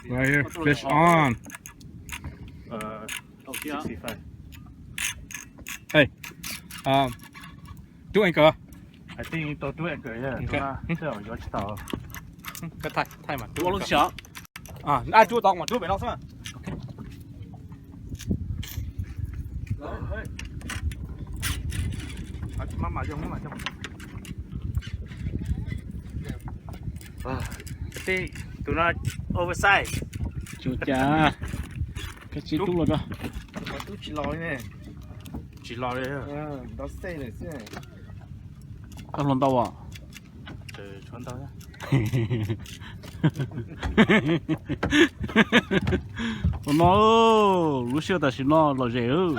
Right here, fish on. Hey, um, two anchor. I think tau two anchor, yeah. Okay. Tau yuav tsis tau. Koj thaij, thaij mas. Ua lub xyov. Ai, rub tau mas rub pem no xwb. Tus no oversize. Tsis ua cas, koj tsis rub los tso. Tsis los li ne. Tsis los li. Koj hluas ntau as? Ua no, lub sij hawm tam sim no lom zem.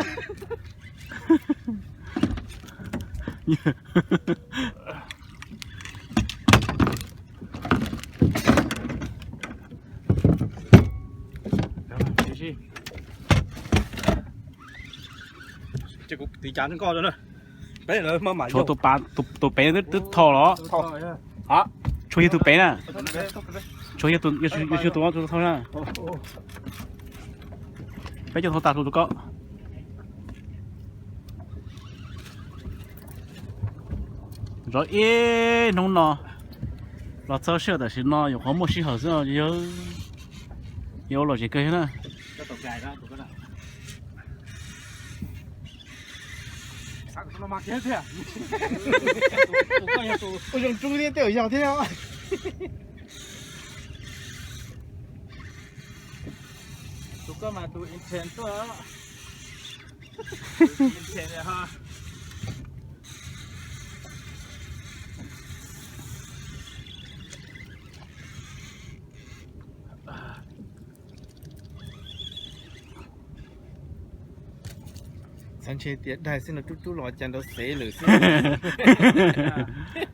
Ces kuv tiv cav nkoj rau na. Peb lawv maj mam Tshuav yog tus pas, tus, tus pem twb, twb thau los. Thau. Tshuav yog tus pem na. Tshuav yog tus, yog, yog tus thau na. Peb coj thau tas tus koj. Zov ib hnub no los txog sij hawm tam sim no yuav qhov muaj sij hawm xwb, yog, yog ua lom zem kawg thiab na. Ua zoo tsub thiab tej yog thiab. Tus koj mas tus intern tuaj. Intern ho. Xav ntshe tias daig xwb no rub rub los cas nrov xev lawm xwb.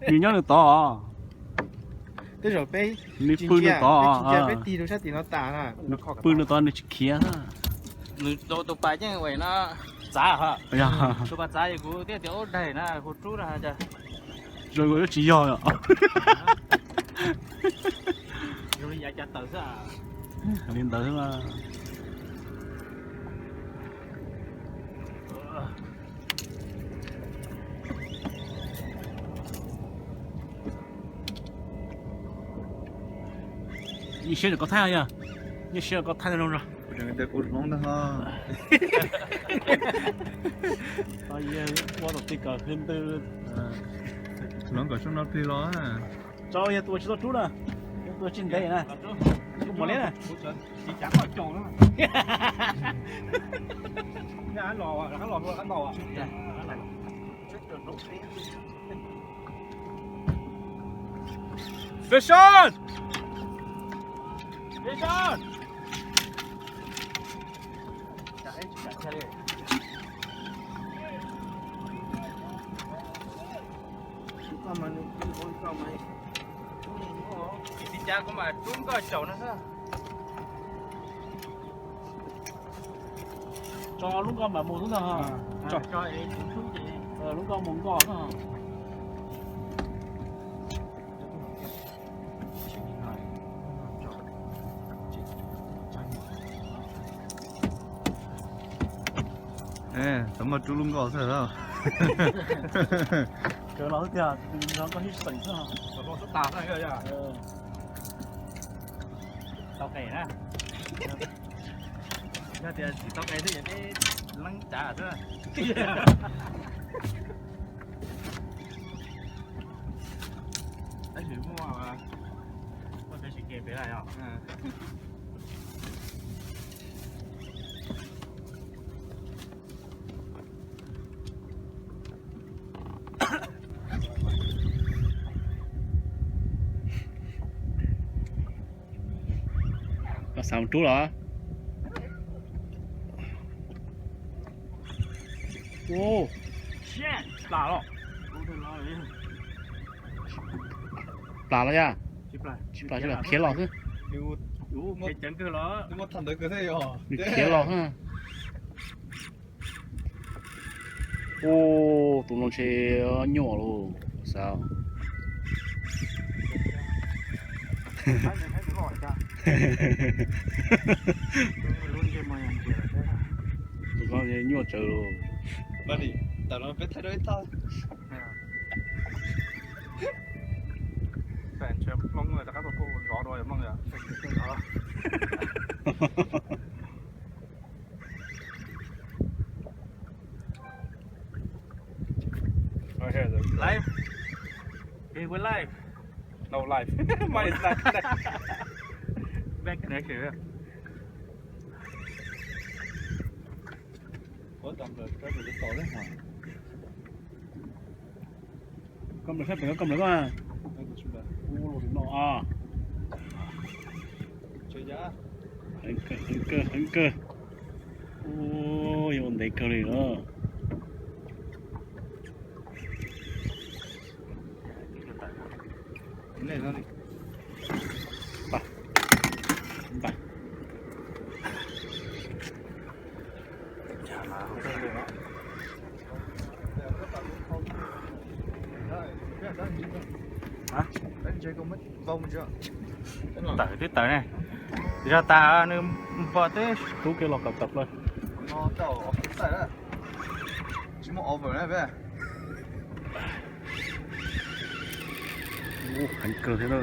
Nws nyob nws tod. Tej zaum peb nws pw nws tod, peb tig rau sab tim no tas na. Nws pw nws tod nws tsis khiav. Nws tus pas yeej ua no txav hos. Tus pas txav es kuv thiaj tias ub daig na kuv rub na. Zoo yuav tsis yog. Zoo li yav cav taws xwb. Li ntawd xwb mas. Nyuaj siab koj thaij yog, nyuaj siab koj thaij zoo zog. Ua tom ti kom khwv ntws. Hloov kom sab no plig los. Tso yog tus tsis tau rub na, yog tus tsis ntev na. Kuv mus li na. Fish on! Fish on! Tiv cav kuv mam rub nkoj caum no xwb. Tso lub nkoj mam mus xwb ntag. Lub nkoj mus nkoj xwb. Tau muaj rub lub nkoj xwb. Kawg los xwb tiag, tus no nkoj hib xeem xwb. Tau qe na. Yog tias tsis tau qe xwb ces peb leeb cav xwb. Tab sis muaj, muaj peb sib ke peb lawm os. Koj xav mus rub los? Plam los. Plam los yog? Tsis plam, tsis plam, khiav los xwb. Nws khiav los xwb. Tus no ntshe nyuaj lawm xav. Tus no nyuaj tsawv los. Tawm no peb thaij rau ib tag. Ntshe Hmoob rov qab tuaj zov dua Hmoob yom. Live. Hey, we're live. No life. Mine is not connected. Back connected. Ua tau npawg koj tus tau lawm hos. Koj nplawm saib pem koj, koj nplawm koj. Ua los no a. Heev kawg, heev kawg, heev kawg. Ua, yuav ua ntev kawg li os. Tawm twb tawm ne. Zog tas nws npog twb rub kiag los kom tawm plaws. Heev kawg thiab na.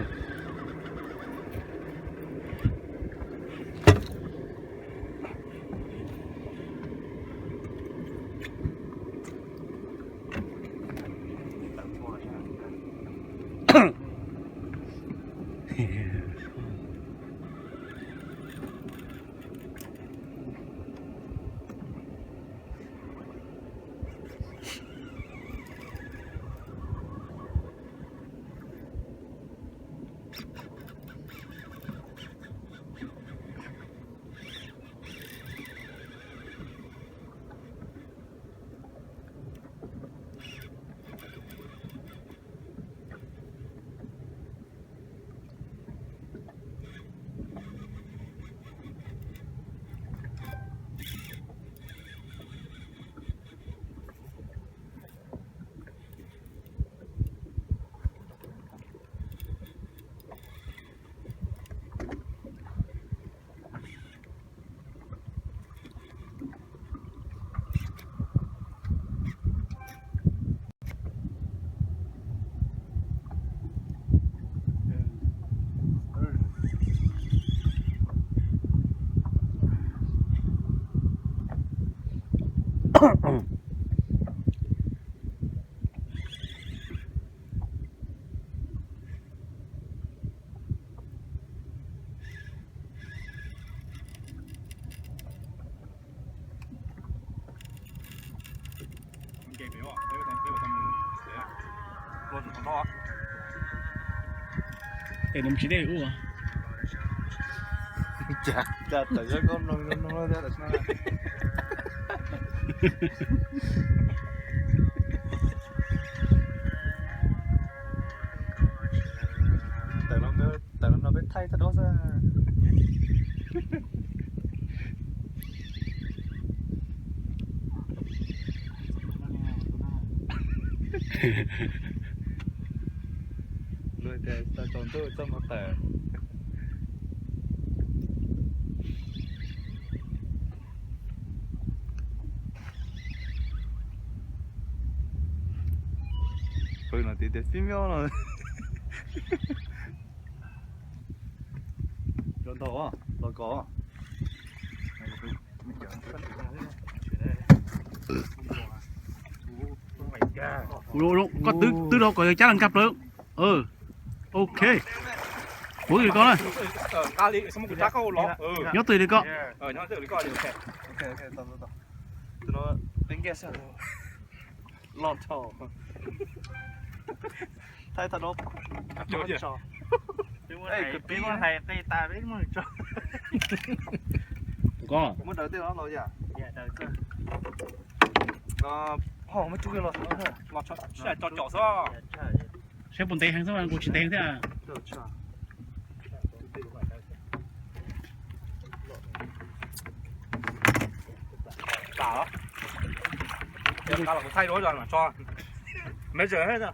Es nws tsis dej ua. Cas tawm zoo koj mloog zoo no thiab. Tawm no peb thaij tag dob xwb. Luag tias tau tsaus ntuj txoj hmoo tawm. Pw no tias tias fib nyob no. Cov ntau los kos. Koj twb twb rau kom yog cab los nkag plaws. Ok. Kuv li koj na. Nyob twg li koj. Thaij tag no. Peb muab hais qi tas peb muab tso. Koj muab daws tej no los yam. Ho muab cub los, los tso caum xwb. Saib puas ntev heev xwb, kuv tsis ntev thiab. Thaij los kuv thaij dua los tso. Measure. Kuv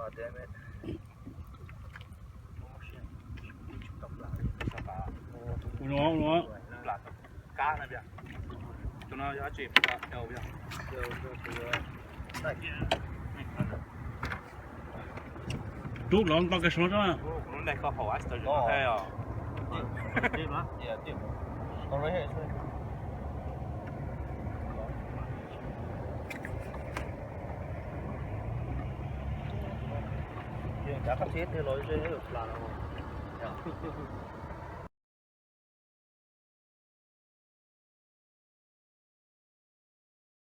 Ua no, ua no. Plas kab na, cov no yog dab tsi? Rub los tau kev suav tso. Kav qab txhib tiag los ze plas no.